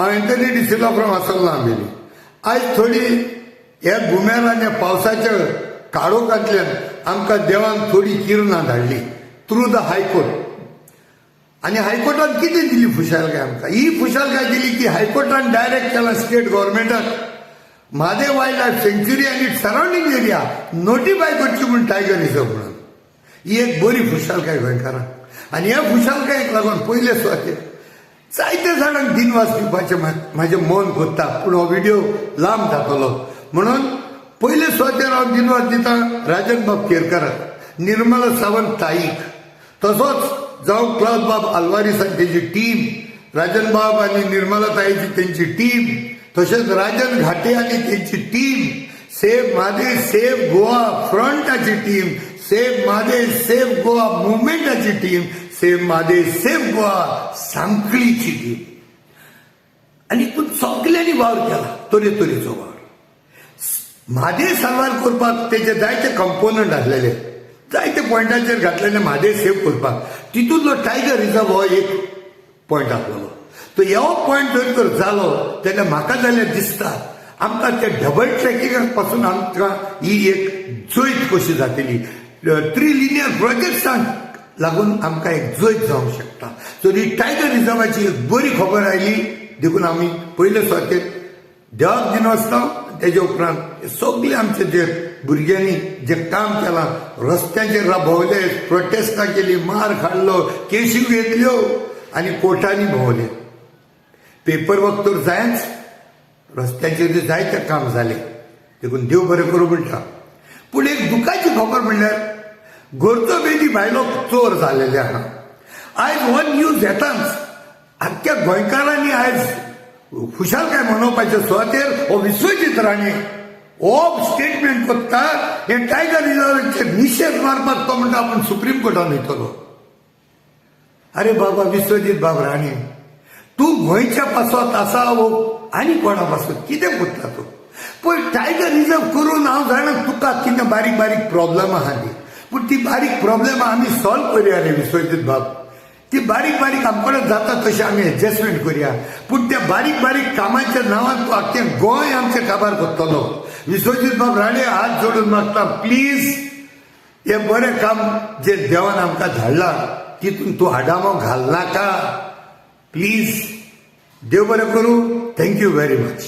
हांव Anthony D'Silva from आसोल्ला Ambelim. आयज थोडी ह्या गुमेर आनी पावसाच्या काळोखांतल्यान आमकां देवान थोडी किरणां धाडली थ्रू the high court. आनी हायकोर्टान कितें दिली खुशालकाय आमकां? ही खुशालकाय दिली की हायकोर्टान डायरेक्ट केला स्टेट गव्हर्मेंटाक म्हादय वायल्ड लायफ सँच्युरी आनी सरावंडींग एरिया नोटिफाय करची म्हूण, टायगर रिझर्व म्हणून. ही एक बरी खुशालकाय गोंयकारांक. आनी ह्या खुशालकायेक लागून पयले सुवातेर जायते जाणांक दिनवास दिवपाचें म्हाजें मन कोत्ता, पूण हो व्हिडियो लांब जातलो म्हणून पयले सुवातेर हांव दिनवास दिता राजन बाब केरकाराक, निर्मला सावंत ताईक, तसोच जावं क्लावद बाब आल्वारीस आनी तेजी टीम, राजन बाब आनी निर्मला ताईची तेंची टीम, तशेंच राजन घाटे आनी तेंची team, save Mhadei save Goa फ्रंटाची team, save Mhadei save Goa मुवमेंटाची team, save Mhadei save Goa सांखळीची टीम. आनी पूण सगल्यांनी वावर केला, तरेतरेचो वावर म्हादय साल्वार करपाक. तेजे जायते कंपोनंट आसलेले, जायते पॉयंटाचेर घातलेले म्हादय सेव करपाक. तितूंतलो टायगर रिजर्व हो एक पॉयंट आसलेलो. तो हो पॉयंट जर तर जालो जाल्यार म्हाका जाल्यार दिसता आमकां ते डबल ट्रॅकिंगा पासून आमकां ही एक जैत कशी जातली. थ्री लिनियर प्रोजेक्ट्सांक लागून आमकां एक जैत जावंक शकता. सो ही टायगर रिजर्वाची एक बरी खबर आयली देखून आमी पयले सुवातेर देवाक दिनवासता. तेजे उपरांत सगळे आमचे जे भुरग्यांनी जे काम केलां, रस्त्यांचेर भोंवले, प्रोटेस्टां केली, मार खाडलो, केशी घेतल्यो आनी कोर्टांनी भोंवले, पेपर वर्क तर जायच, रस्त्यांचेर जायते काम जालें. देखून देव बरें करूं म्हणटा. पूण एक दुखाची खबर म्हणल्यार घरचो बेदी भायलो चोर जालेले आहा. आयज हो न्यूज येताच आख्ख्या गोंयकारांनी आयज खुशालकाय मनोवपाचे सुवातेर हो विश्वजीत राणे हो स्टेटमेंट कोत्ता, हे टायगर रिजर्वाचेर निशेध मारपाक तो म्हणटा आपूण सुप्रीम कोर्टान वयतलो. अरे बाबा विश्वजीत बाब राणे, तूं गोंयच्या पासत आसा वो आनी कोणा पासत कितें कोत्ता तूं? पळय, टायगर रिजर्व करून हांव जाणा तुका कितें बारीक बारीक प्रॉब्लेम आहा ती, पूण ती बारीक प्रॉब्लेमां आमी सॉल्व करुया रे विश्वजीत बाब. ती बारीक बारीक आमकडे जाता तशें आमी एडजस्टमेंट करुया. पूण त्या बारीक बारीक कामाच्या नांवान तूं आख्खें गोंय आमचें काबार करतलो. विश्वजीत बाब राणे, हात जोडून मागता, प्लीज, हें बरें काम जे देवान आमकां धाडलां तितून तूं आडामो घालनाका, प्लीज. देव बरें करूं. Thank you very much.